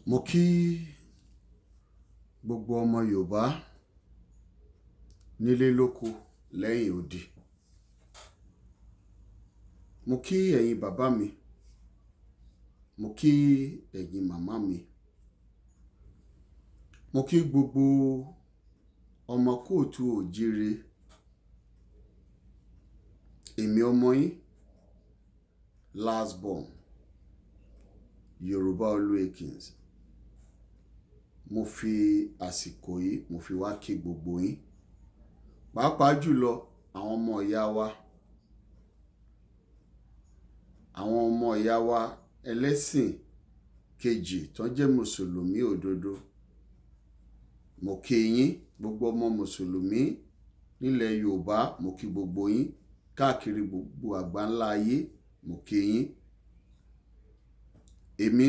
Mo kí gbogbo ọmọ Yorùbá nílé lóko lẹ́yìn odi. Mo kí ẹ̀yin bàbá mi, mo kí ẹ̀yin màmá mi, mo kí gbogbo ọmọ kóòtù òjíire. Èmi ọmọ yín, last born, Yorùbá Olú Akins. Mo fi àsìkò yìí, mo fi wá kí gbogbo yín. Pàápàá jùlọ àwọn ọmọ ìyá wa, àwọn ọmọ ìyá wa ẹlẹ́sìn kejì tó jẹ́ Mùsùlùmí òdodo. Mo kí yín, gbogbo ọmọ Mùsùlùmí nílẹ̀ Yorùbá, mo kí gbogbo yín káàkiri gbogbo àgbáńlá ayé, mo kí yín. Èmi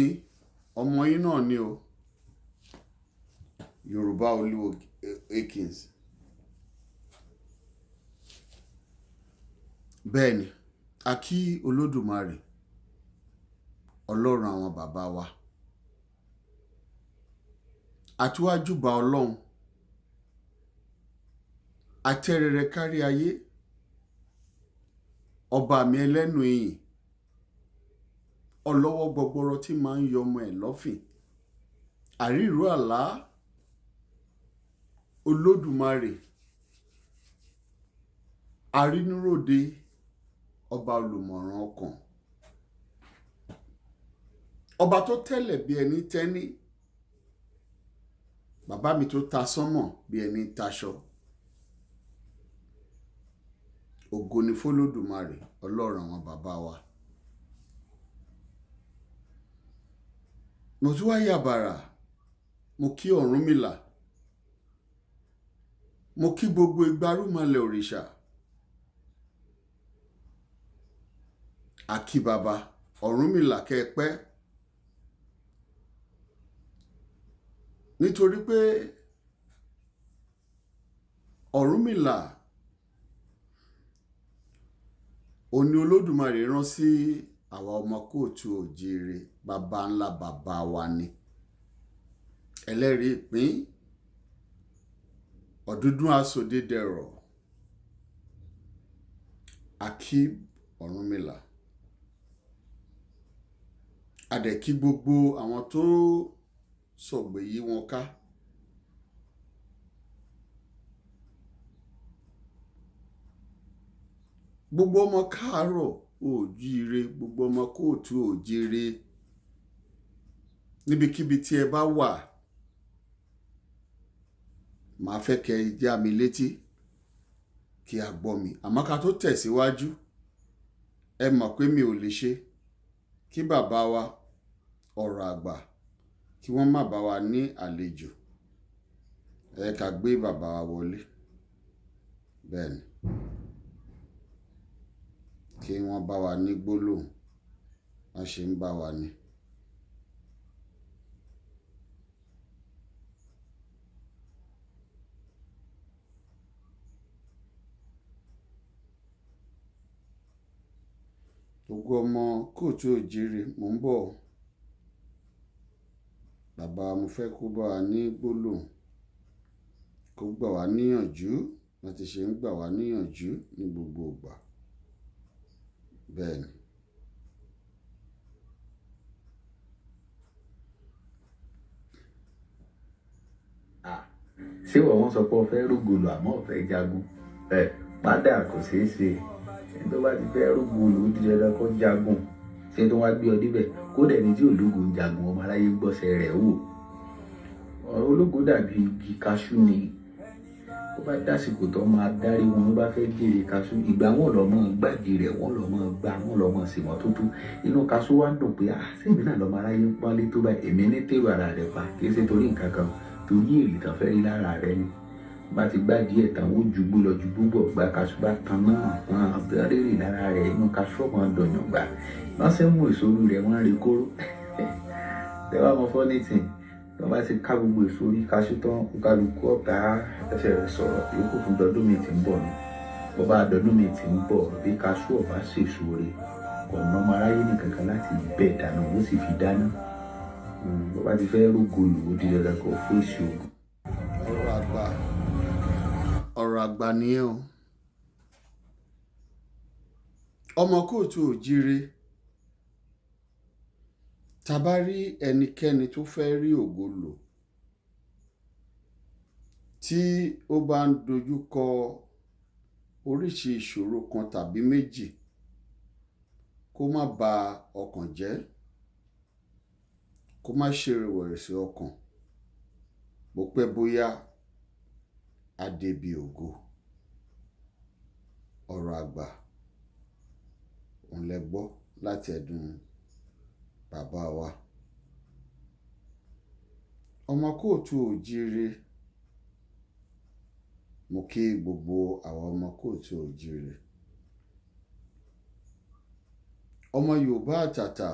ọmọ yín náà ni o, Yorùbá Olú Akins. Bẹ́ẹ̀ni, a kí Olódùmarè, Ọlọ́run àwọn bàbá wa. Àtúwájúbà Ọlọ́run, atẹ́rẹrẹ kárí ayé, ọba mi ẹlẹ́nu ìyìn, ọlọ́wọ́ gbọgbọrọ tí máa ń yọ ọmọ ẹ̀ lọ́fìn, àríró àlá, Olódùmarè, arínúróde, ọba olùmọ̀ràn ọkàn, ọba tó tẹ́lẹ̀ bí ẹni tẹ́ní, bàbá mi tó ta sánmọ̀ bí ẹni taṣọ. Ògo ni f'Olódùmarè, Ọlọ́run àwọn bàbá wa. Mo tún wá yàbàrà, mo kí Ọ̀rúnmìlà, mo kí gbogbo igbarúmọlẹ̀ òrìṣà. A kí baba, Ọ̀rúnmìlà kẹ́ ẹ pẹ́. Nítorí pé Ọ̀rúnmìlà òní Olódùmarè rán sí àwa ọmọ kóòtù òjíire, baba ńlá bàbá wa ni. Ẹlẹ́rìí ìpín, ọ̀dúndún aṣòdedẹrọ̀, a kí Ọ̀rúnmìlà. A dẹ̀ kí gbogbo àwọn tó sọ̀gbè yí wọn ká. Gbogbo ọmọ káàárọ̀ òjíire, gbogbo ọmọ kóòtù òjíire, níbikíbi tí ẹ bá wà, màá fẹ́ kẹ́ ẹ já mi létí kí a gbọ́ mi. Àmọ́ ká tó tẹ̀síwájú, ẹ mọ̀ pé mi ò lè ṣe kí bàbá wa ọ̀rọ̀ àgbà kí wọ́n má bá wa ní àlejò. Ẹ ká gbé bàbá wa wọlé. Bẹ́ẹ̀ni, kí wọ́n bá wa ní gbólóhùn, wọ́n ṣe ń bá wa ní. Gbogbo ọmọ kóòtù òjíire, mò ń bọ̀. Bàbá mo fẹ́ kó bá wa ní gbólóhùn, kó gbà wá níyànjú, wọ́n ti ṣe ń gbà wá níyànjú ní gbogbo ìgbà. Bẹ́ẹ̀ni. Ṣé ìwọ wọ́n sọ pé o fẹ́ rúgolò àmọ́ o fẹ́ jagun? Ẹ padà kò ṣeé ṣe. Ẹni tó bá ti fẹ́ rúgolò ó di dandan kó jagun. Ṣé tó wá gbé ọ débẹ̀? Kódà ẹni tí ológo ń jagun ọmọ aráyé ń gbọ́sẹ̀ rẹ̀ wò. Ọ̀rọ̀ ológo dàbí igi kaṣú ni. Ó bá dásìkò tó máa dárí wọn, ó bá fẹ́ jèrè kaṣú, ìgbà wọn lọ mọ́ gbági rẹ̀, wọ́n lọ mọ́ gbá, wọ́n lọ mọ́ sèwọ́n tó tó. Inú kaṣú wá ń dùn pé, ah, ṣé èmi náà lọ́mọ aráyé ń pọ́nlé tó báyìí? Èmi ní tèrò ara rẹ̀ pa, kì í ṣe torí nǹkan kan, torí èrè tán fẹ́ rí lára rẹ̀ ni. Bá ti gbá díẹ̀ tán, ó jugbó lọ jugbó bọ̀, gba kaṣú bá tan náà, wọ́n á rèrè lára rẹ̀, inú kaṣú ọmọ dọ̀yàn gbà. Wọ́n ṣe ń mú èso orí rẹ̀, wọ́n ń re kóró. Tẹ bá mọ funny thing, tí wọ́n bá ti ká gbogbo èso orí kaṣú tán, kálukú ọ̀gá ẹsẹ̀ rẹ̀ sọ̀rọ̀, yòókù fún dọdún mi tí ń bọ̀ ni. Bọ́bá dọdún mi tí ń bọ̀, bí kaṣú ọ̀bá ṣèso rẹ̀, ọ̀nà ọmọ aráyé nìkan kan láti bẹ̀ dànù, ó sì fi dáná. Bó bá ti fẹ́ rógolò, ó di dandan kó fèsì ogun. Ọ̀rọ̀ àgbà, ọ̀rọ̀ àgbà nìyẹn o. Ọmọ kóòtù òjíire, tá bá rí ẹnikẹ́ni tó fẹ́ rí ògo lò, tí ó bá ń dojú kọ oríṣi ìṣòro kan tàbí méjì, kó má ba ọkàn jẹ́, kó má ṣe ìrẹ̀wẹ̀sì ọkàn, bó pẹ́ bóyá á débi ògo. Ọ̀rọ̀ àgbà òun lẹ gbọ́ láti ẹnu bàbá wa. Ọmọ kóòtù òjíire, mo kí gbogbo àwọn ọmọ kóòtù òjíire. Ọmọ Yorùbá àtàtà,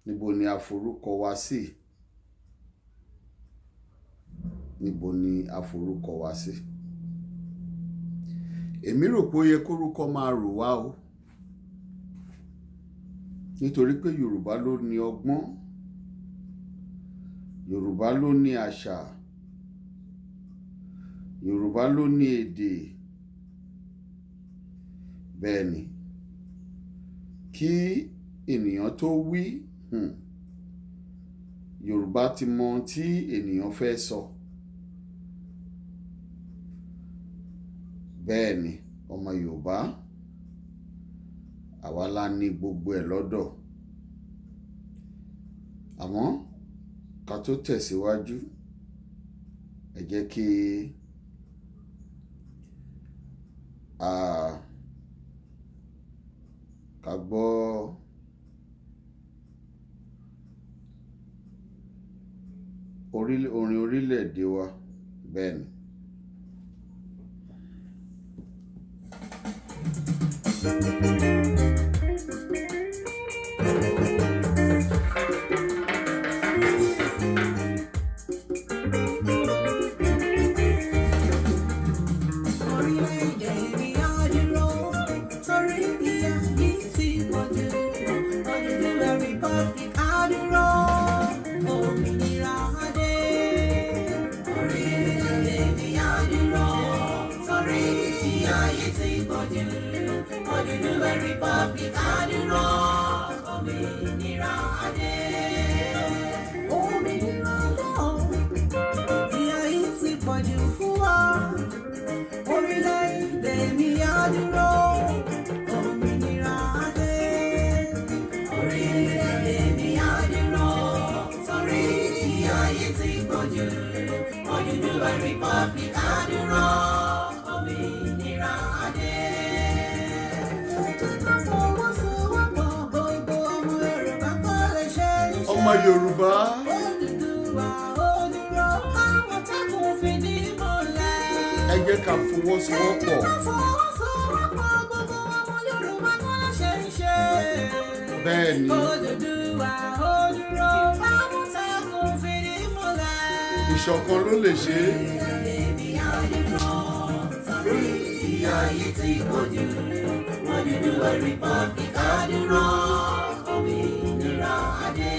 níbo ni a forúkọ wa sí? Níbo ni a forúkọ wa sí? Èmi rò pé ó yẹ kórúkọ máa rò wá o. Nítorí pé Yorùbá ló ní ọgbọ́n, Yorùbá ló ní àṣà, Yorùbá ló ní èdè. Bẹ́ẹ̀ ni, kí ènìyàn tó wí, Yorùbá ti mọ ohun tí ènìyàn fẹ́ sọ. Bẹ́ẹ̀ ni, ọmọ Yorùbá, àwa la ní gbogbo ẹ̀ lọ́dọ̀. Àmọ́ ká tó tẹ̀síwájú, ẹ jẹ́ kí a ká gbọ́ orin orílẹ̀-èdè wa. Bẹ́ẹ̀ ni. Orílẹ̀-èdè mi á dúró, torí ìyà yìí ti pọ̀ jù. Odùduwà Republic á dúró, òmìnira á dé. Orílẹ̀-èdè mi á dúró, torí ìyà yìí ti pọ̀ jù. Odùduwà Republic á dúró, òmìnira á dé. Òmìnira dé o, ìyà yìí ti pọ̀ jù fún wa. Orílẹ̀-èdè mi á dúró, òmìnira á dé. Orílẹ̀-èdè mi á dúró, torí ìyà yìí ti pọ̀ jù. Odùduwà Republic á dúró, òmìnira á dé. Ẹ jẹ́ ká fọwọ́sowọ́pọ̀, gbogbo ọmọ Yorùbá kó lè ṣe iṣẹ́. Ọmọ Yorùbá, Odùduwà ó dúró, Àmọ̀tẹ́kùn fìdí múlẹ̀. ẹ jẹ́ ká fọwọ́sowọ́pọ̀. Fọwọ́sowọ́pọ̀, gbogbo ọmọ Yorùbá kó lè ṣe iṣẹ́. Bẹ́ẹ̀ ni, Odùduwà ó dúró, Àmọ̀tẹ́kùn fìdí múlẹ̀. ìṣọ̀kan ló lè ṣe é. Èmi á dúró, torí ìyà yìí ti pọ̀ jù. Odùduwà Republic á dúró, òmìnira á dé.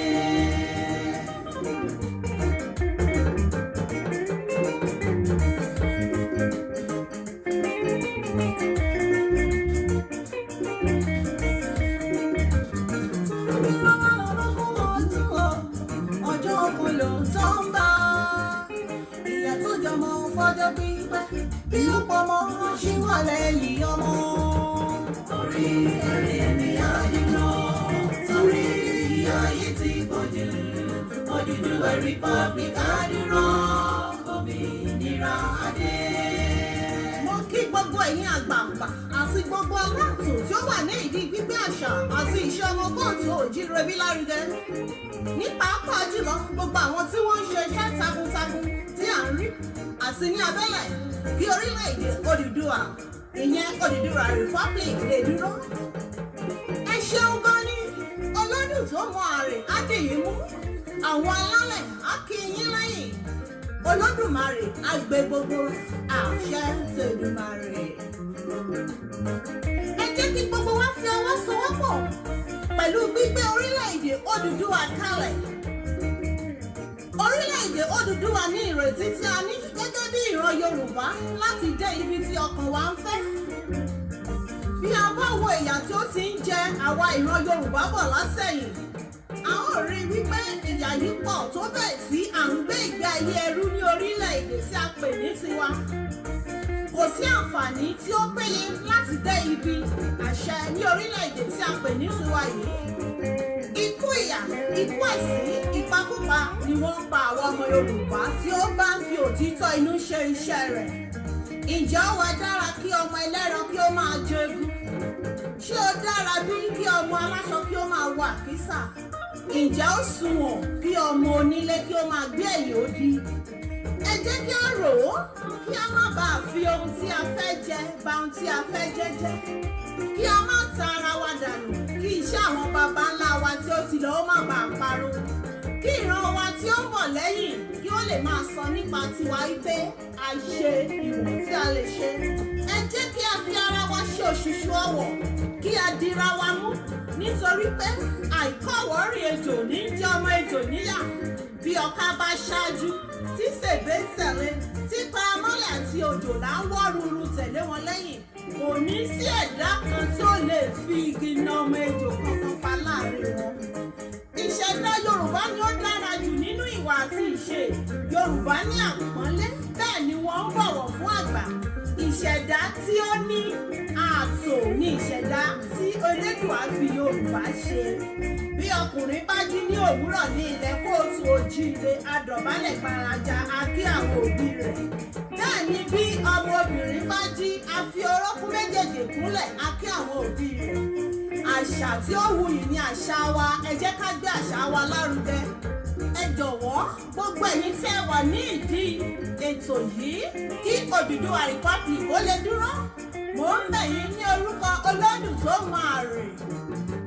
Ọjọ́ kan ló tó ń bá ìyá tó jọmọ fọjọ́ pípẹ́ bí ó pọmọ ṣíwọ́ lẹ́yìn ọmọ. Torí ẹ̀mí á dúró, torí ìyà yìí ti pọ̀ jù. Odùduwà Republic á dúró, òmìnira á dé. Mo kí gbogbo ẹ̀yin àgbààgbà àti gbogbo aláàtò tí ó wà ní ìdí gbígbé àṣà àti ìṣe ọmọ kóòtù òjíire bí lárugẹ, ní pàápàá jùlọ gbogbo àwọn tí wọ́n ń ṣe iṣẹ́ takuntakun tí à ń rí àti ní abẹ́lẹ̀ kí orílẹ̀-èdè Odùduwà, ìyẹn Odùduwà Republic, lè dúró. Ẹ ṣeun gan ni. Ọlọ́dún tó mọ àrè á dìyín mú, àwọn alálẹ̀ á kí yín lẹ́yìn, Olódùmarè á gbé gbogbo àṣẹ tèdùmarè. Ẹ jẹ́ kí gbogbo wa fi ọwọ́ sowọ́pọ̀ pẹ̀lú gbígbé orílẹ̀-èdè Orílẹ̀-èdè Odùduwà kalẹ̀. Orílẹ̀-èdè Odùduwà ní ìrètí tí a ní gẹ́gẹ́ bí ìran Yorùbá láti dé ibi tí ọkàn wa ń fẹ́. Bí a bá wo ìyà tí ó ti ń jẹ àwa ìran Yorùbá bọ̀ látẹ̀yìn, a ó rí i wípé ìyà yìí pọ̀ tó bẹ́ẹ̀ tí à ń gbé ìgbé ayé ẹrú ní orílẹ̀-èdè tí a pè ní tiwa. Kò sí àǹfààní tí ó péye láti dé ibi àṣẹ ní orílẹ̀-èdè tí a pè ní tiwa yìí. Ikú ìyà, ikú ẹ̀sín, ìpakúpa ni wọ́n ń pa àwọn ọmọ Yorùbá tí ó bá ń fi òtítọ́ inú ṣe iṣẹ́ rẹ̀. Ǹjẹ́ ó wá dára kí ọmọ ẹlẹ́ran kí ó máa jẹgun? Ṣé ó dára bí kí ọmọ aláṣọ kí ó máa wọ àkísà? Ǹjẹ́ ó sunwọ̀n kí ọmọ onílé kí ó máa gbé ẹ̀yìn odi? Ẹ jẹ́ kí a rò ó, kí a má bàa fi ohun tí a fẹ́ jẹ ba ohun tí a fẹ́ jẹ́ jẹ́, kí a má ta ara wa dànù, kí iṣẹ́ àwọn baba ńlá wa tí ó ti lọ ó má bàa parun, kí ìran wa tí ó ń bọ̀ lẹ́yìn kí ó lè máa sọ nípa tiwa wípé a ṣe ìwọ̀n tí a lè ṣe. Ẹ jẹ́ kí a fi ara wa ṣe òṣùṣù ọwọ̀, kí a dira wa mú, nítorí pé àìkọ́wọ̀ọ́rìn ejò ní jẹ́ ọmọ ejò níyà. Bí ọká bá ṣáájú, tí sèbé tẹ̀lé, tí paramọ́lẹ̀ àti òjòlá ń wọ́ ruru tẹ̀lé wọn lẹ́yìn, kò ní sí ẹ̀dá kan tí ó lè fi igi na ọmọ ejò kankan pa láàrin wọn. Ìṣẹ̀dá Yorùbá ni ó dára jù nínú ìwà àti ìṣe. Yorùbá ní àpọ́nlé, bẹ́ẹ̀ ni wọ́n ń bọ̀wọ̀ fún àgbà. Ìṣẹ̀dá tí ó ní ààtò ní ìṣẹ̀dá tí Elédùà fi Yorùbá ṣe. Bí ọkùnrin bá jí ní òwúrọ̀ ní ilẹ̀ kóòtù ojíire, adọ̀bálẹ̀ gbaraja, a kí àwọn òbí rẹ̀. Bẹ́ẹ̀ ni bí ọmọbìnrin bá jí, a fi orókún méjèèjì kúnlẹ̀, a kí àwọn òbí rẹ̀. Àṣà tí ó wuyì ní àṣà wa. Ẹ jẹ́ ká gbé àṣà wa lárugẹ. Ẹ jọ̀wọ́, gbogbo ẹ̀yin tẹ́ wà ní ìdí ètò yìí kí Odùduwà Republic ó lè dúró, mò ń bẹ̀ yín ní orúkọ Olódù tó máa rìn,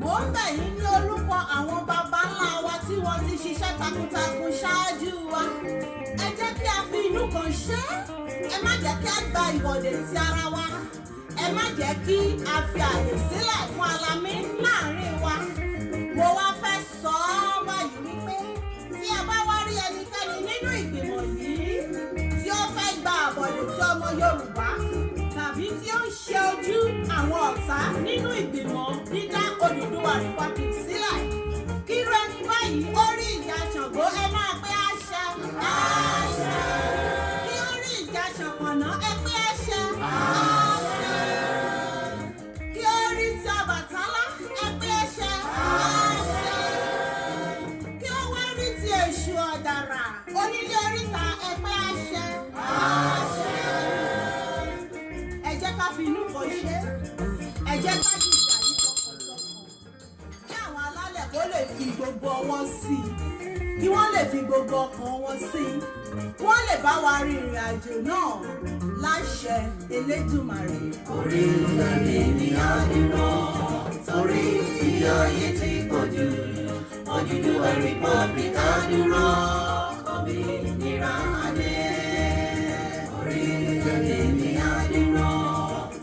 mò ń bẹ̀ yín ní orúkọ àwọn baba ńlá wa tí wọ́n ti ṣiṣẹ́ takuntakun ṣáájú wa. Ẹ jẹ́ kí a fi inú kan ṣe é. Ẹ má jẹ́ kí a gba ìbọ̀dè ti ara wa. Ẹ má jẹ́ kí a fi àyè sílẹ̀ fún alamí láàrin wa. Mo wá fẹ́ sọ ọ́ báyìí wípé tí a bá wá rí ẹnikẹ́ni nínú ìgbìmọ̀ yìí tí ó fẹ́ gba àbọ̀dè tí ọmọ Yorùbá tàbí tí ó ń ṣe ojú àwọn ọ̀tá nínú ìgbìmọ̀ dídá Odùduwà Republic sílẹ̀, kírú ẹni báyìí ó rí ìjà Ṣàngó, ẹ máa pé àṣẹ, àṣẹ. Kí ó rí ìjà Ṣànpọ̀nná, ẹ pé àṣẹ, àṣẹ. Kí ó rí ti Ọbàtálá, ẹ pé àṣẹ, àṣẹ. Kí ó wá rí ti Èṣù Ọ̀dàrà onílé oríta, ẹ pé àṣẹ, àṣẹ. Ẹ jẹ́ ká fi inú kan ṣe. Ẹ jẹ́ ká dìjà yìí tọkàntọkàn, kí àwọn alálẹ̀ kó lè fi gbogbo ọwọ́ sí i, kí wọ́n lè fi gbogbo ọkàn wọn sí i, kí wọ́n lè bá wa rin ìrìn àjò náà láṣẹ Elédùmarè. Orílẹ̀-èdè mi á dúró torí ìyà yìí ti pọ̀ jù. Odùduwà Republic á dúró, òmìnira á dé. Orílẹ̀-èdè mi á dúró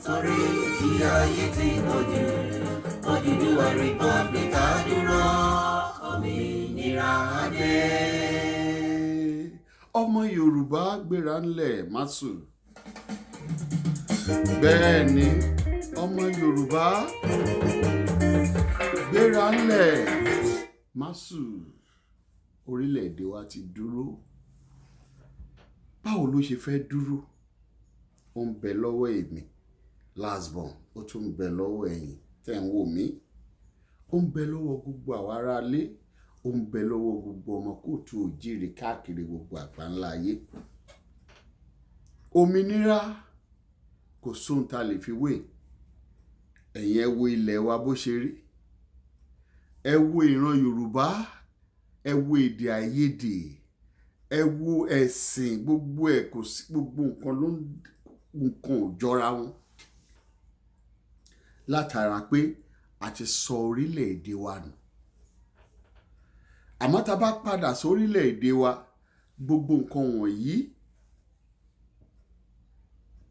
torí ìyà yìí ti pọ̀ jù. Odùduwà Republic á dúró, òmìnira á dé. Ọmọ Yorùbá, gbéra ńlẹ̀, má sùn. Bẹ́ẹ̀ ni, ọmọ Yorùbá, gbéra ńlẹ̀, má sùn. Orílẹ̀-èdè wa ti dúró. Báwo ló ṣe fẹ́ dúró? Ó ń bẹ lọ́wọ́ èmi last born, ó tún ń bẹ lọ́wọ́ ẹ̀yin tẹ́ ń wò mí, ó ń bẹ lọ́wọ́ gbogbo àwa aráalé, ó ń bẹ lọ́wọ́ gbogbo ọmọ kóòtù òjíire káàkiri gbogbo àgbáńlá ayé. Òmìnira, kò sóhun tá a lè fi wé. Ẹ̀yin ẹ wo ilẹ̀ wa bó ṣe rí, ẹ wo ìran Yorùbá, ẹ wo èdè àìyedè, ẹ wo ẹ̀sìn, gbogbo ẹ̀ kò sí, gbogbo nǹkan ló ń nǹkan ò jọra wọn látara pé a ti sọ orílẹ̀-èdè wa nù. Àmọ́ tá a bá padà sórílẹ̀-èdè wa, gbogbo nǹkan wọ̀nyí,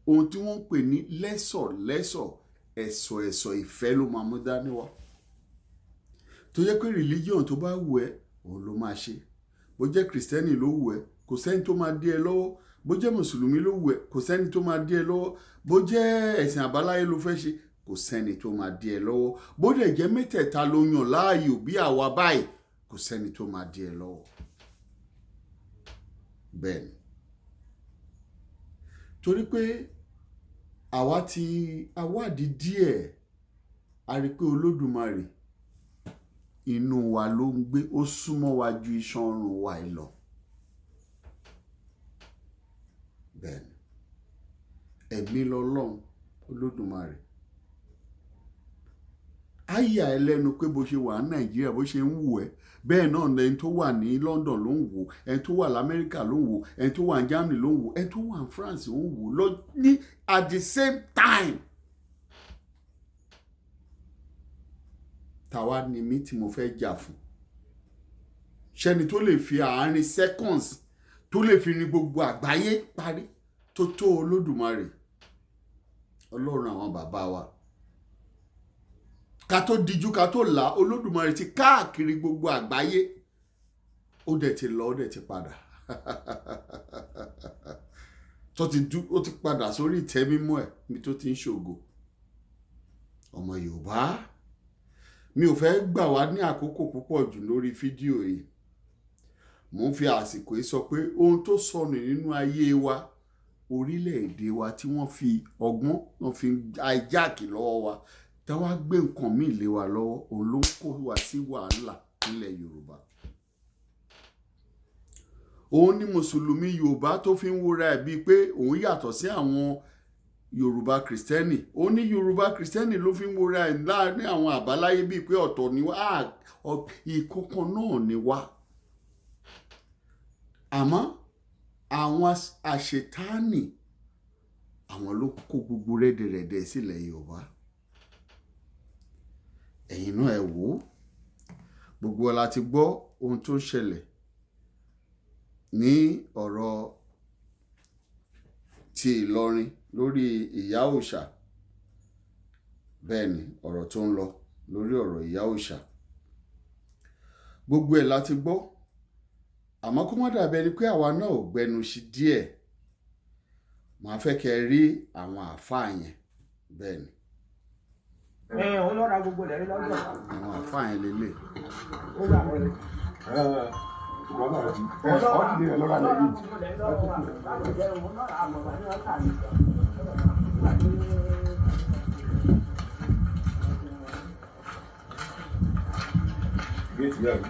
ohun tí wọ́n ń pè ní lẹ́sọ̀lẹ́sọ̀, ẹ̀sọ̀ ẹ̀sọ̀ ìfẹ́ ló máa mú dání wá. Tó jẹ́ pé religion tó bá wù ẹ́ òun ló máa ṣe. Bó jẹ́ Kìrìsìtẹ́nì ló wù ẹ́, kò sẹ́ni tó máa dí ẹ lọ́wọ́. Bó jẹ́ Mùsùlùmí ló wù ẹ́, kò sẹ́ni tó máa dí ẹ lọ́wọ́. Bó jẹ́ ẹ̀sìn àbáláyé ló fẹ́ ṣe, kò sẹ́ni tó máa dí ẹ lọ́wọ́. Bó dẹ̀ jẹ́ mẹ́tẹ̀ẹ̀ta ló yàn láàyò bí àwa báyìí, kò sẹ́ni tó máa dí ẹ lọ́wọ́. Bẹ́ẹ̀ ni, torí pé àwa ti awádìí díẹ̀, a rí pé Olódùmarè inú wa ló ń gbé, ó súnmọ́ wa ju iṣan ọrùn wa yìí lọ. Bẹ́ẹ̀ ni, ẹ̀mí lọ́lọ́run Olódùmarè. Á yà ẹ́ lẹ́nu pé bó ṣe wà ní Nàìjíríà, bó ṣe ń wù ẹ́, bẹ́ẹ̀ náà ẹni tó wà ní London ló ń wò, ẹni tó wà lamẹ́ríkà ló ń wò, ẹni tó wà ní Germany ló ń wò, ẹni tó wà ní France ló ń wò lọ ní at the same time. Tàwa ni mí tí mo fẹ́ jà fún, ṣẹ́ni tó lè fi àárín seconds tó lè fi rin gbogbo àgbáyé parí tó tó Olódùmarè Ọlọ́run àwọn bàbá wa. Ká tó dijú ká tó là, Olódùmarè ti káàkiri gbogbo àgbáyé, ó dẹ̀ ti lọ, ó dẹ̀ ti padà tó ti dú, ó ti padà sórí ìtẹ́ mímọ́ ẹ̀ níbi tó ti ń ṣògo. Ọmọ Yorùbá, mi ò fẹ́ gbà wá ní àkókò púpọ̀ jù lórí fídíò yìí. Mò ń fi àsìkò yìí sọ pé ohun tó sọnù nínú ayé wa, orílẹ̀-èdè wa tí wọ́n fi ọgbọ́n wọ́n fi hijack lọ́wọ́ wa, tá wá gbé nǹkan míì lé wa lọ́wọ́, òun ló ń kó wa sí wàhálà nílẹ̀ Yorùbá. Òun ni Mùsùlùmí Yorùbá tó fi ń wúra ẹ̀ bíi pé òun yàtọ̀ sí àwọn Yorùbá Kìrìsìtẹ́nì. Òun ní Yorùbá Kìrìsìtẹ́nì ló fi ń wúra ẹ̀ láàrin àwọn àbáláyé bíi pé ọ̀tọ̀ ni wá, ìkọ̀kan náà ni wá. Àmọ́ àwọn àṣetánì àwọn ló kó gbogbo rẹ́dẹ̀rẹ́dẹ̀ sílẹ̀ Yorùbá. Ẹ̀yin náà ẹ wò ó, gbogbo wa la ti gbọ́ ohun tó ń ṣẹlẹ̀ ní ọ̀rọ̀ ti Ìlọrin lórí ìyá òòṣà. Bẹ́ẹ̀ ni ọ̀rọ̀ tó ń lọ lórí ọ̀rọ̀ ìyá òòṣà, gbogbo ẹ̀ la ti gbọ́. Àmọ́ kó má dàbí ẹni pé àwa náà ò gbẹnu sí díẹ̀, màá fẹ́ kẹ́ ẹ rí àwọn àáfàá yẹn. Bẹ́ẹ̀ ni, Òun ló ra gbogbo ilẹ̀ rí lọ́dọ̀. Àwọn àáfàá yẹn lélẹ̀. Ó rà wọ́n. Lọ́ra lẹ̀ yìí. Gbogbo ilẹ̀ rí lọ́wọ́ wa. Láti jẹ́ òun náà àmọ̀ wà ní ọ̀tà ni. Géètì yàrá.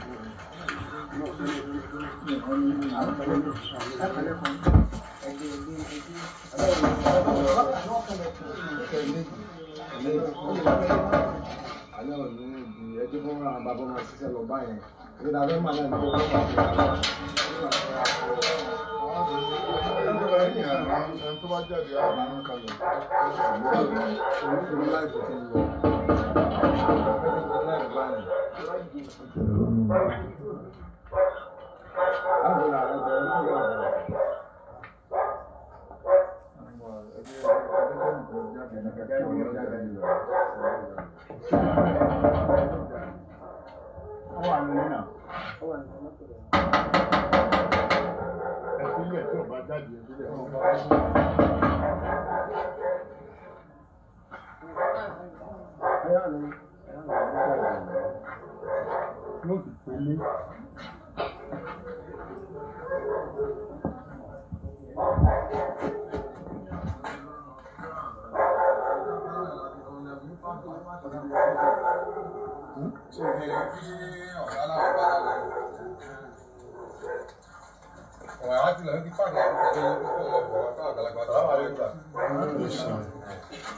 Alẹ́ òní ibi ẹjọ́ fún àwọn bàbá ọmọ ṣiṣẹ́ lọ báyẹn. Ẹgbẹ́ ta fẹ́ mà náà ní ọjọ́ máa fi àwọn. Ẹni tó bá jáde á máa ń kalẹ̀. Orí láìpù ti ń lọ. Láìpù báyìí. Àwọn ẹgbẹ́ náà wà ní. Ó wà nínú náà. Ẹ sílẹ̀ tí ò bá jáde, ẹ sílẹ̀. Yóò sì pélé.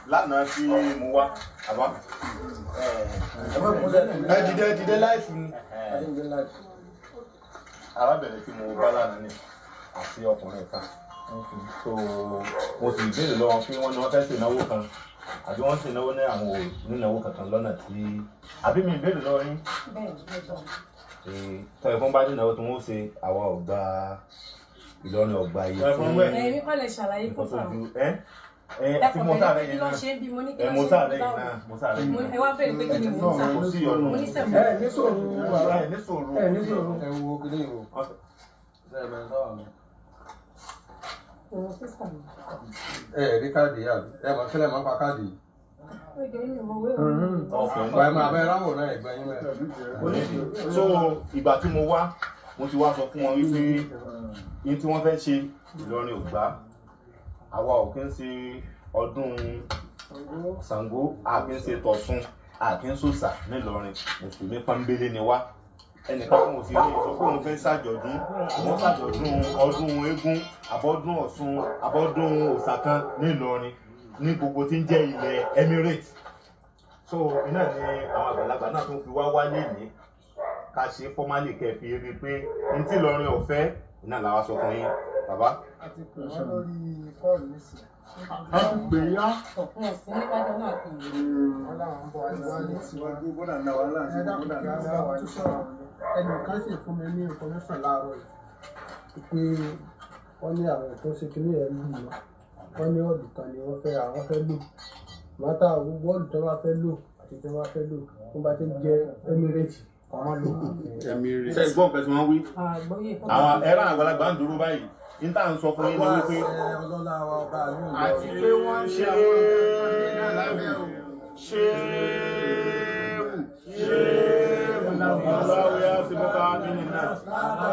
Lánàá tí mo wá àbá. Ẹ dìde, dìde láìfù ni. Arábìnrin tí mo bá lánàá ni àti ọkùnrin kan, so mo sì béèrè lọ́wọ́ pé wọ́n ní wọ́n fẹ́ ṣènáwó kan àbí wọ́n ṣènáwó ní àwọn ò nínáwó kankan lọ́nà tí àbí mi béèrè lọ́wọ́ yín. Tọ́ ẹ̀fọn bá nínáwó tí wọ́n ṣe, àwa ò gba Ìlọrin ọ̀gbà yìí fún Èmi kọ́ lè ṣàlàyé nǹkan fún tó fún ju ẹ́. Ẹ tí mo sáré kí yìí ló náà ṣe ń bí mo ní kí ẹ ló mo ṣe ń sáré bí yìí báwo náà mo sáré yìí ẹ wá béèrè pé kí ni mò ń tà náà. Kò sí ìyọnu. Mo ní sẹ̀mó. Ẹ ní sòrò bàbá. Ẹ ní sòrò. Ẹ ní sòrò. Ẹ wo kíní o. Ṣé ẹ bẹ̀rẹ̀ sọ́wọ́ mi? Òun sísà mi. Ẹ rí káàdì yà ẹ mọ̀ sílẹ̀ mọ́ pa káàdì yìí. Ó jẹ́ inú ìmọ̀wé òun. Ọkùnrin. Ẹ máa bẹ ráwọ̀ náà ẹ̀gbẹ́ yín mẹ́. So ìgbà tí mo wá, mo ti wá sọ fún wọn wípé ní tí wọ́n fẹ́ ṣe, Ìlọrin ò gbà. Àwa ò kí ń ṣe ọdún Ṣàngó, a kì í ṣe tọ̀sùn, a kì í ṣòṣà nílọrin. Mùsùlùmí pọ́nbélé ni wá. Ẹnìkan kan ò sì lè sọ pé òun fẹ́ ṣàjọ̀dún, òun ṣàjọ̀dún ọdún eégún, àbọ̀dún Ọ̀ṣun, àbọ̀dún òòṣà kan nílọrin ní gbogbo tí ń jẹ́ ilẹ̀ Emirates. So iná ni àwọn àgbàlagbà náà tún fi wá wálé ní ká ṣe fọ́málì kẹ́ fi rí i pé n tí Ìlọrin ọ̀fẹ́ iná làwa sọ fún yín bàbá. A ti pè wọ́n lórí kọ́ọ̀lù nísìnyí. A ti pè yá. Ọ̀pọ̀ ọ̀sìn níwájú náà kì í. Wọ́n láwọn ń bọ̀ wá létí wa. Ẹ dákun kí wọ́n bá wa sọ̀rọ̀. Ẹnìkan sì fún mi ní information láàárọ̀ yìí pé wọ́n ní àwọn tó ń ṣe kínní ẹ̀ lù wọ́n, wọ́n ní ọ̀dù kan ni wọ́n fẹ́, àwọn fẹ́ lò mọ́tà bọ́ọ̀lù tó bá fẹ́ lò àti tó bá fẹ́ lò tó bá ti jẹ́ Emirates àwọn lò. Emirates. Ṣe gbọ́ nǹkan tí wọ́n wí? Àgbọ́yé. Àwọn ẹ̀rọ àgbàlagbà ń dúró báyìí ní tá à ń sọ fún yín ni wípé Ọlọ́lá wa ọba àlú Ìlọrin. Àti pé wọ́n ń ṣe àwọn nǹkan míì náà lábẹ́ o. Ṣéèwù ṣéèwù aláwọ̀ yá sí bọ́ká nínú náà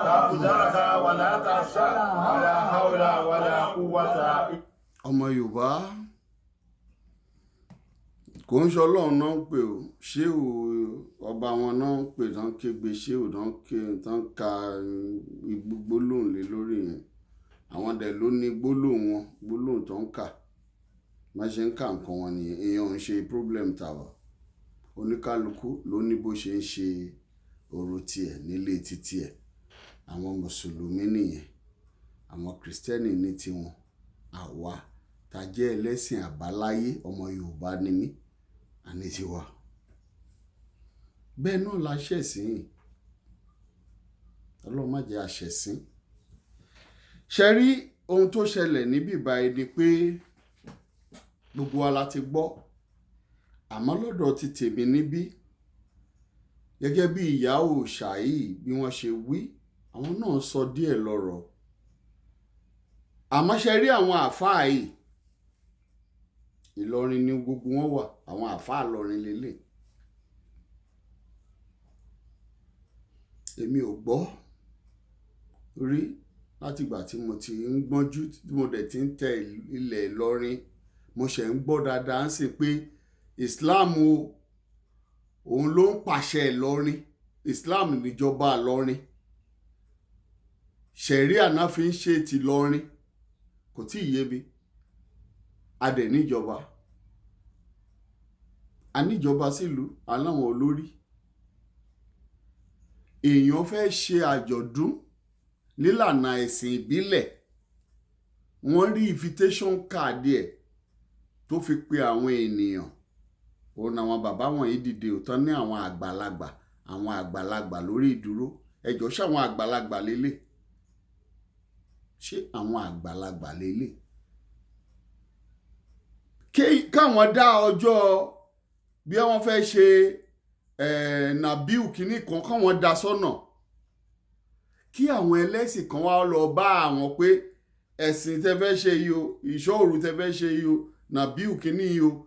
tàkùdáàkà wàlá tàṣà wàlá haúlà wàlá kúwàtà. Ọmọ Yorùbá, kò ń ṣe Ọlọ́run náà ń pè ó, ṣé ò ọba wọn náà ń pè tán, kégbe ṣé ò tán ké tán ka gbólóhùn lé lórí yẹn. Àwọn dẹ̀ ló ní gbólóhùn wọn, gbólóhùn tó ń kà má ṣe ń kà nǹkan wọn nìyẹn. Èèyàn ò ń ṣe problem tàwa. Oníkálukú ló ní bó ṣe ń ṣe ọ̀rọ̀ tiẹ̀ nílé títí ẹ̀. Àwọn mùsùlùmí nìyẹn, àwọn kìrìsìtẹ́nì ní tiwọn. Àwa tá jẹ́ ẹlẹ́sìn àbáláyé, ọmọ Yorùbá ni mí, àní tiwa. Bẹ́ẹ̀ náà la ṣẹ̀sìn. Ọlọ́run má jẹ́ àṣẹ̀sìn. Ṣe rí ohun tó ṣẹlẹ̀ níbí báyìí ni pé gbogbo wa la ti gbọ́. Àmọ́ lọ́dọ̀ ti tèmi níbí, gẹ́gẹ́ bí ìyá òòṣà yìí bí wọ́n ṣe wí, àwọn náà sọ díẹ̀ lọ́rọ̀. Àmọ́ ṣe rí àwọn àáfàá yìí, Ìlọrin ni gbogbo wọn wà, àwọn àáfàá Ìlọrin lélẹ̀. Èmi ò gbọ́ rí látìgbà tí mo ti ń gbọ́njú, tí mo dẹ̀ ti ń tẹ ilẹ̀ Ìlọrin. Mo ṣẹ̀ ń gbọ́ dáadáa ń sìn pé Islam o, òun ló ń pàṣẹ Ìlọrin. Islam níjọba Ìlọrin. Ṣẹ̀ríà náà fi ń ṣe ti Ìlọrin. Kò tí ì yé mi. A dẹ̀ níjọba. A níjọba sílùú, aláwọn olórí. Èèyàn fẹ́ ṣe àjọ̀dún nílànà ẹ̀sìn ìbílẹ̀. Wọ́n rí invitation card ẹ̀ tó fi pe àwọn ènìyàn. Òun àwọn bàbá wọ̀nyí dìde òtán ní àwọn àgbàlagbà, àwọn àgbàlagbà lórí ìdúró. Ẹ jọ̀ọ́, ṣé àwọn àgbàlagbà lélẹ̀? Ṣé àwọn àgbàlagbà lélẹ̀? Káwọn dá ọjọ́ bí wọ́n fẹ́ ṣe Nabiu kìíní kan, káwọn dá sọ́nà. Kí àwọn ẹlẹ́sìn kan wá lọ bá àwọn pé ẹ̀sìn tẹ́ fẹ́ ṣe yìí o, ìṣọ́ òru tẹ́ fẹ́ ṣe yìí o, Nabiu kìíní yìí o,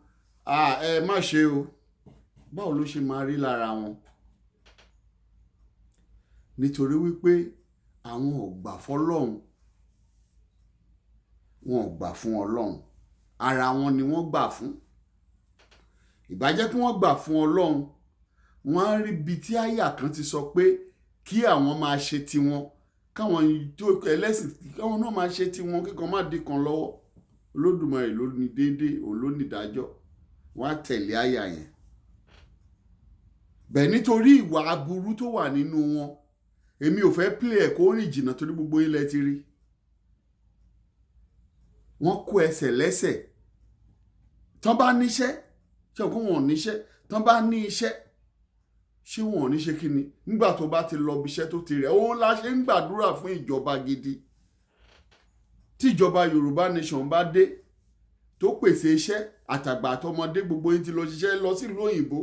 ẹ má ṣe o. Báwo ló ṣe máa rí lára wọn? Nítorí wípé àwọn ò gbà fọ́lọ́run, wọn ò gbà fún Ọlọ́run, ara wọn ni wọ́n gbà fún. Ìbá jẹ́ kí wọ́n gbà fún Ọlọ́run, wọ́n á rí ibi tí àyà kan ti sọ pé kí àwọn máa ṣe tiwọn, káwọn tó ẹlẹ́sìn káwọn náà máa ṣe tiwọn, kíkan má dí kan lọ́wọ́. Olódùmarè ló ní déédéé, òun ló ní ìdájọ́. Wọ́n á tẹ̀lé àyà yẹn. Bẹ́ẹ̀ nítorí ìwà aburú tó wà nínú wọn, èmi ò fẹ́ play ẹ̀ kó rìn jìnnà torí gbogbo ilẹ̀ ti rí. Wọ́n kó ẹsẹ̀ lẹ́sẹ̀. Tán bá níṣẹ́, ṣé kó wọn ò níṣẹ́? Tán bá ní iṣẹ́, ṣé wọn ò ní ṣe kí ni? Nígbà tó bá ti lọ ibiṣẹ́ tó ti rẹ̀, òun la ṣe ń gbàdúrà fún ìjọba gidi. Tí ìjọba Yorùbá Nation bá dé, Tó pèsè iṣẹ́, àtàgbà àtọmọdé, gbogbo yín ti lọ ṣiṣẹ́ lọ sílùú òyìnbó.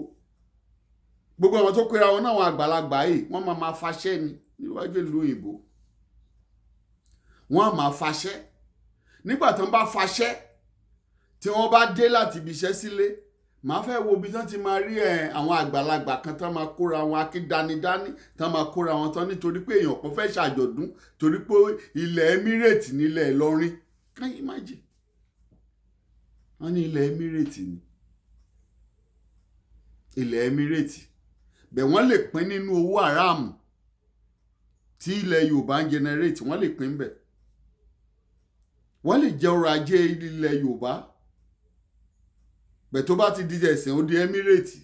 Gbogbo àwọn tó pera wọn náà, àwọn àgbàlagbà yìí, wọ́n máa máa faṣẹ́ ni níwájú ìlú òyìnbó. Wọ́n á máa faṣẹ́. Nígbà tí wọ́n bá faṣẹ́, tí wọ́n bá dé láti ibi iṣẹ́ sílé, màá fẹ́ wo ibi tí wọ́n ti máa rí ẹ̀ àwọn àgbàlagbà kan tán máa kóra wọn akídanidání, tán máa kóra wọn tán, nítorí pé èèyàn kan fẹ́ ṣàjọ̀dún, torí pé ilẹ̀ Emirate nílẹ̀ Ìlọrin. Can you imagine? Wọ́n ní ilẹ̀ Emirate ni, ilẹ̀ Emirate bẹ̀. Wọ́n lè pín nínú owó àràmù tí ilẹ̀ Yorùbá ń generate. Wọ́n lè pín bẹ̀, wọ́n lè jẹ ọrọ̀ ajé ilẹ̀ Yorùbá bẹ̀. Tó bá ti di ẹ̀sìn, ó di Emirate.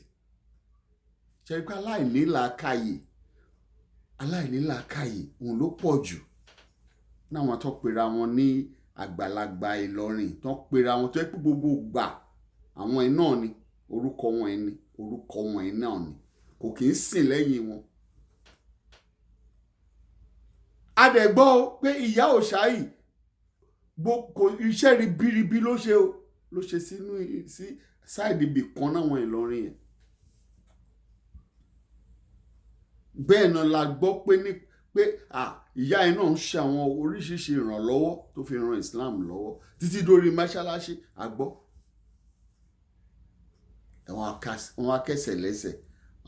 Ṣe pé aláìní làákàyè, aláìní làákàyè òun ló pọ̀ jù náwọn tó pera wọn ní àgbàlagbà Ìlọrin, tó pera wọn, tó yẹ pé gbogbo gbà àwọn ẹ̀ náà ni orúkọ wọn ẹ̀ ni orúkọ wọn ẹ̀ náà ni kò kì í sìn lẹ́yìn wọn. A dẹ̀ gbọ́ o pé ìyá òòṣà yìí, iṣẹ́ ribiribi ló ṣe o, ló ṣe sínú sí side ibì kan náà wọn Ìlọrin yẹn. Bẹ́ẹ̀ náà la gbọ́ pé ní pé ìyá ẹ̀ náà ń ṣe àwọn oríṣiríṣi ìrànlọ́wọ́ tó fi ran Islam lọ́wọ́ títí dórí mọ́ṣáláṣí. A gbọ́ wọ́n á kẹsẹ̀ lẹ́sẹ̀,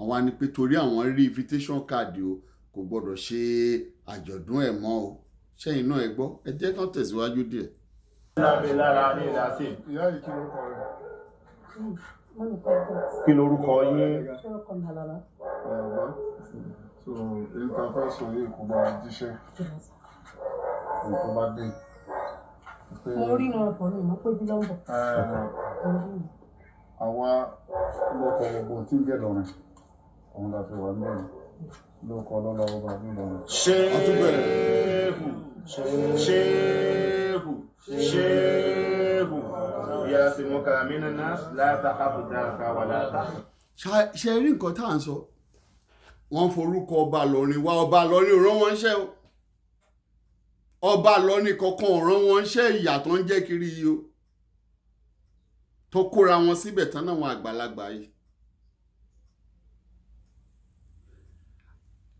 àwọn á ní pé torí àwọn rí invitation card o, kò gbọ́dọ̀ ṣe àjọ̀dún ẹ̀ mọ́ o. Ṣẹ́yìn náà ẹ gbọ́, ẹ jẹ́ kán tẹ̀síwájú díẹ̀. Ìyá yìí, kí lorúkọ rẹ̀? Kí lorúkọ yín? Orúkọ mi Àlàbá. Bàbá, so èyí tá a fẹ́ sọ yìí, kò bá jíṣẹ́ èyí tó bá dé pé Mo rí wọn bọ̀ ní ìmọ̀ pé bí ló ń bọ̀. Mo rí wọn. Àwa lóko gbogbo tí ń jẹ́ lọ́rin òun la fi wà nílẹ̀ lóko ọlọ́lá ọba nílọrin. Ṣéhù, ṣéhù, ṣéhù, yasimuka minanas la takhafu daraka wala takhsha. Ṣe rí nǹkan tá à ń sọ? Wọ́n forúkọ ọba Ìlọrin wá. Ọba Ìlọrin ò rán wọn ṣẹ́ o. Ọba Ìlọrin kankan ò rán wọn ṣẹ́. Ìyà tó ń jẹ́ kiri yìí o, tó kóra wọn síbẹ̀ tán náà, wọn àgbàlagbà yìí.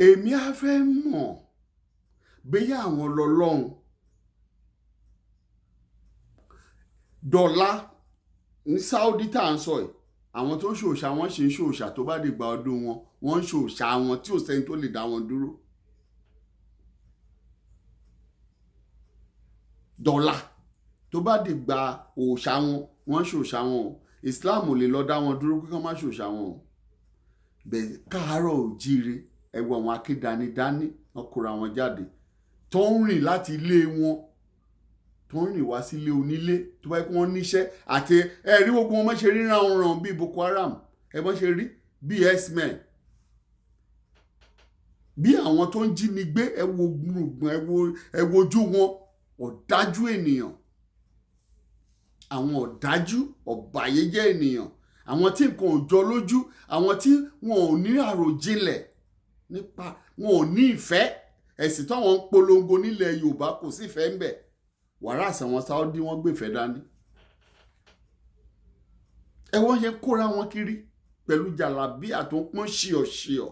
Èmi á fẹ́ mọ̀ bóyá àwọn lọ́lọ́run dọ̀la ní Saudi tá à ń sọ yìí. Àwọn tó ń ṣòòṣà, wọn ṣì ń ṣòòṣà. Tó bá dìgbà ọdún wọn, wọ́n ń ṣòòṣà wọn tí ò sẹ́ni tó lè dá wọn dúró. Dọ̀la tó bá dìgbà òòṣà wọn, wọ́n ń ṣòòṣà wọn o. Islam ò lè lọ dá wọn dúró pé kí wọ́n má ṣòòṣà wọn o. Bẹ́ẹ̀ káàárọ̀ òjíire, ẹ wo àwọn akédanidání, wọn kóra wọn jáde, tó ń rìn láti ilé wọn, tó ń rìn wá sílé onílé, tó bá yẹ kí wọ́n níṣẹ́ àti ẹ rí gbogbo wọn ṣe rí ràn bíi Boko Haram, ẹ bọ́n ṣe rí bíi herdsmen, bí àwọn tó ń jí ni gbé. Ẹ wo gbùngbùn, ẹ wo ojú wọn, ọ̀dájú ènìyàn, àwọn ọ̀dájú ọ̀bàyéjẹ́ ènìyàn, àwọn tí nǹkan ò jọ lójú, àwọn tí wọn ò ní àròjinlẹ̀ nípa, wọn ò ní ìfẹ́ ẹ̀sìn táwọn ń polongo nílẹ̀ Yorùbá. Kò sí ìfẹ́ ń bẹ̀. Wàrà àwọn Saudi, wọ́n gbèfẹ́ dání. Ẹ wọ́n ṣe kóra wọn kiri pẹ̀lú jàlábíà tó ń pọ́n ṣíọ̀ṣíọ̀.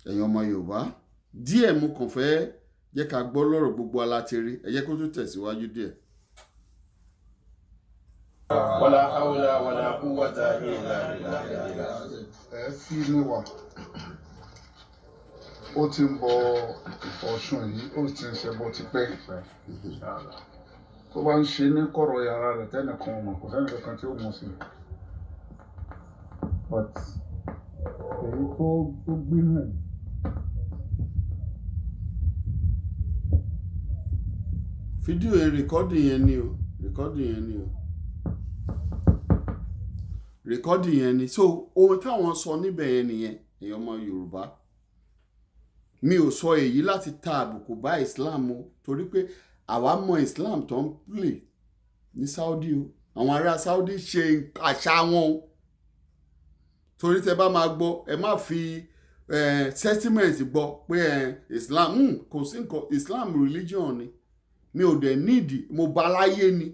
Ẹ̀yin ọmọ Yorùbá, díẹ̀ mo kàn fẹ́ jẹ́ ká gbọ́ lọ́rọ̀. Gbogbo alátẹ̀rí, ẹ jẹ́ kó tó tẹ̀síwájú díẹ̀. Wala hawla wala quwwata illa billah. Ẹ fi ní wà, ó ti ń bọ Ọ̀ṣun yìí, ó ti ń ṣẹbọ tipẹ́. Tó bá ń ṣe ní kọ̀rọ̀ yàrá rẹ̀, tẹ́nìkan ò mọ̀, kò sẹ́nì kankan tí ó mú sí i, but èyí tó gbé hàn. Fídíò yẹn, record yẹn ni o, record yẹn ni o, record yẹn ni. So ohun táwọn sọ níbẹ̀ yẹn nìyẹn. Èèyàn ọmọ Yorùbá, mi ò sọ èyí láti ta àbùkù bá Islam o, torí pé àwa mọ Islam tó ń play ní Saudi o. Àwọn ará Saudi ṣe àṣà wọn o, torí tẹ bá máa gbọ́, ẹ má fi sentiment gbọ́ pé Islam, kò sí nǹkan Islam religion ni. Mi ò dẹ̀ nídìí mo bá láyé ni.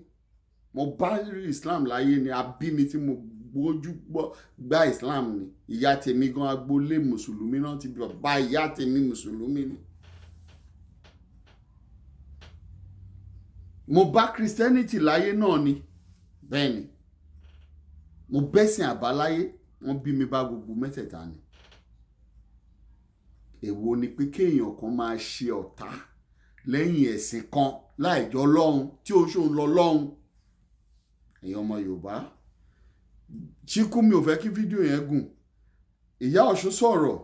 Mo bá Islam láyé ni, a bí mi tí mo gbójú gbọ́ gba Islam ni. Ìyá tèmi gan, agboolé mùsùlùmí náà ti bá ìyá tèmi, mùsùlùmí ni. Mo bá Christianity láyé náà ni, bẹ́ẹ̀ ni. Mo bẹ́sìn àbáláyé, wọ́n bí mi bá gbogbo mẹ́tẹ̀ẹ̀ta ni. Èwo ni pé kéèyàn kan máa ṣe ọ̀tá lẹ́yìn ẹ̀sìn kan láìjọ lọ́hun tí ó ṣòun lọ lọ́hun? Èèyàn ọmọ Yorùbá, Chíkú, mi ò fẹ́ kí fídíò yẹn gùn. Ìyá Ọ̀ṣun sọ̀rọ̀,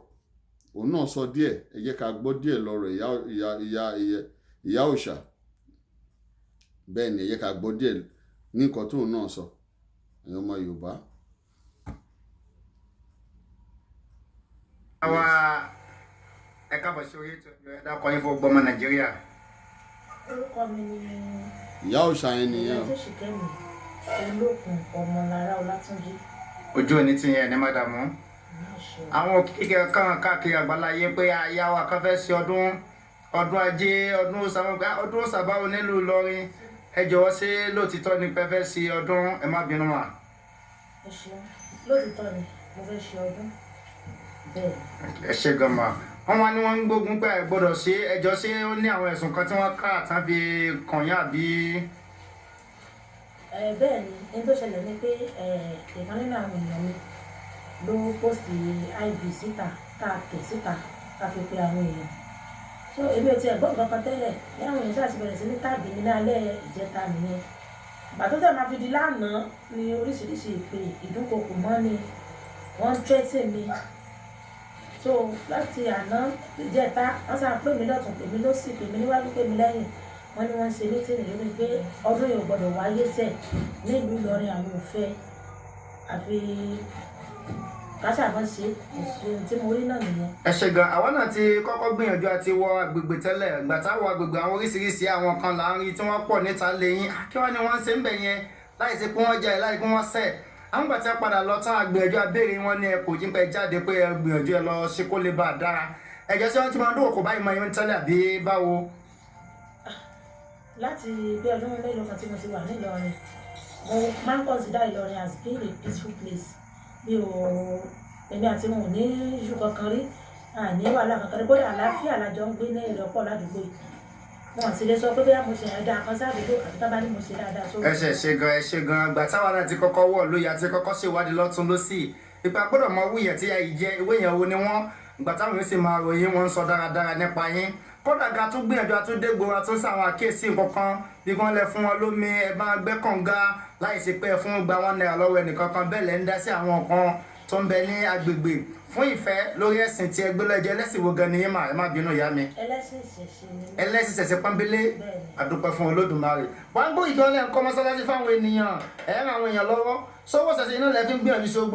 òun náà sọ díẹ̀. Ẹ jẹ́ ká gbọ́ díẹ̀ lọ́rọ̀ ìyá ìyá ìyá ìyá òòṣà. Bẹ́ẹ̀ ni, ẹ jẹ́ ká gbọ́ díẹ̀ ní nǹkan tóun náà sọ, èèyàn ọmọ Yorùbá. Àwa ẹ káàbọ̀ sí orí ètò. Ẹ dákọ̀ yín fún gbọmọ Nàìjíríà. Orúkọ mi ni Ìyá òòṣà yẹn nìyẹn o. Ìyá Olókun Ọmọlára Ọlátúnjí. Ojú òní ti yẹn ní mádàmú. Àwọn òkìkí kan káàkiri àgbáláyé pé aya wa kan fẹ́ ṣe ọdún ajé, ọdún sàmúgbà, ọdún sàbáwo nílùú Ìlọrin. Ẹ jọ̀wọ́, ṣé lóòtítọ́ ni pé fẹ́ ṣe ọdún? Ẹ má bínú mà. Ẹ ṣeun, lóòtítọ́ ni mo fẹ́ ṣe ọdún, bẹ́ẹ̀. Ẹ ṣe gan ma. Wọ́n wá ní wọ́n ń gbógun pé ẹ gbọ́dọ̀ ṣe. Ẹjọ́, ṣé ó ní àwọn ẹ̀sùn kan tí wọ́n ká àtàn fi kàn yín àbí? Ẹ bẹ́ẹ̀ ni, ní tó ṣẹlẹ̀ ni pé ìkan nínú àwọn èèyàn mi ló post IV síta, tá a tẹ̀ síta, tá a fi pe àwọn èèyàn. So èmi ò tiẹ̀ gbọ́ nǹkan kan tẹ́lẹ̀ ní àwọn èèyàn ṣáà ti bẹ̀rẹ̀ sí ní tag mi ní alẹ́ ìjẹta nìyẹn. Ìgbà tó tẹ̀ máa fi di lánàá ní oríṣiríṣi ìpè ìdúnkokò mọ́ ni wọ́n ń threaten mi. So láti àná ìjẹta, wọ́n sá pè mí lọ́tùn, pè mí lósì, pè mí níwájú, pè mí lẹ́yìn. Wọ́n ní wọ́n ń ṣe meeting lórí pé ọdún yìí ò gbọ́dọ̀ wáyé sẹ̀ nílùú Ìlọrin, àwọn ò fẹ́, àfi káṣà kan ṣe ohun tí mo rí náà nìyẹn. Ẹ ṣe gan. Àwa náà ti kọ́kọ́ gbìyànjú àti wọ agbègbè tẹ́lẹ̀. Ìgbà táwọn agbègbè, àwọn oríṣiríṣi àwọn kan là ń rí tí wọ́n pọ̀ níta lẹ́yìn. Kí wọ́n ní wọ́n ń ṣe ń bẹ̀ yẹn láì ṣe pé wọ́n jẹ́ láì pé wọ́n ṣẹ̀? Àwọn ìgbà tí a padà lọ tán, àgbìyànjú abéèrè wọn ní ẹ kò jí pé jáde pé ẹ gbìyànjú ẹ lọ ṣe kó lè bá a dára. Ẹ̀jẹ̀, ṣé wọ́n ti máa ń dúnkòkò báyìí máa ń tẹ́lẹ̀ àbí báwo? Láti bí ọdún mélòó kan tí mo ti wà nílọrin, mo máa ń consider Ìlọrin as being a peaceful place. Mi ò, èmi àti wọn ò ní issue kankan rí, àní wàhálà kankan rí. Kódà àlàáfíà la jọ ń gbé ní ìrẹ́pọ̀ ládùúgbò yìí. Wọn sì lè sọ pé bóyá mo ṣe ẹ̀dá kan sádùúgbò àti tá bá ní mo ṣe dáadáa sórí. Ẹ ṣe ṣe gan, ẹ ṣe gan. Àgbà táwa náà ti kọ́kọ́ wọ̀ lóye àti kọ́kọ́ ṣèwádìí lọ́tún lọ́sì ipa gbọ́dọ̀ mọ owó yẹn tí ayé jẹ́ ìwé yẹn wo ni wọ́n. Ìgbà táwọn yóò sì máa ròyìn, wọn ń sọ dáradára nípa yín. Kódà ga tún gbìyànjú àtúndégbò àtúnṣe àwọn àkíyèsí nǹkan kan bí wọ́n lẹ fún wọn lómi, ẹ bá gbẹ́ kànga láì ṣe pé ẹ fún gba ₦1 lọ́wọ́ ẹnìkankan. Bẹ́ẹ̀ lẹ́ ń dá sí àwọn kan tó ń bẹ ní agbègbè fún ìfẹ́ lórí ẹ̀sìn tí ẹgbẹ́ lọ́jọ́. Ẹlẹ́sìn wo gan ni yín mà? Ẹ má bínú, ìyá mi. Ẹlẹ́sìn ìṣẹ̀ṣe ni mí. Ẹlẹ́sìn ìṣẹ̀ṣe pọ́nbélé. Àdúpẹ́ fún Olódùmarè. Wọ́n á gbọ́ ìtọ́lẹ̀ ń kọ́ mọ́sálásí fáwọn ènìyàn, ẹ̀ ń ran àwọn èèyàn lọ́wọ́ sọ́wọ́ ṣẹ̀ṣẹ̀ iná lẹ́ fi ń gbìyànjú sí ogbó.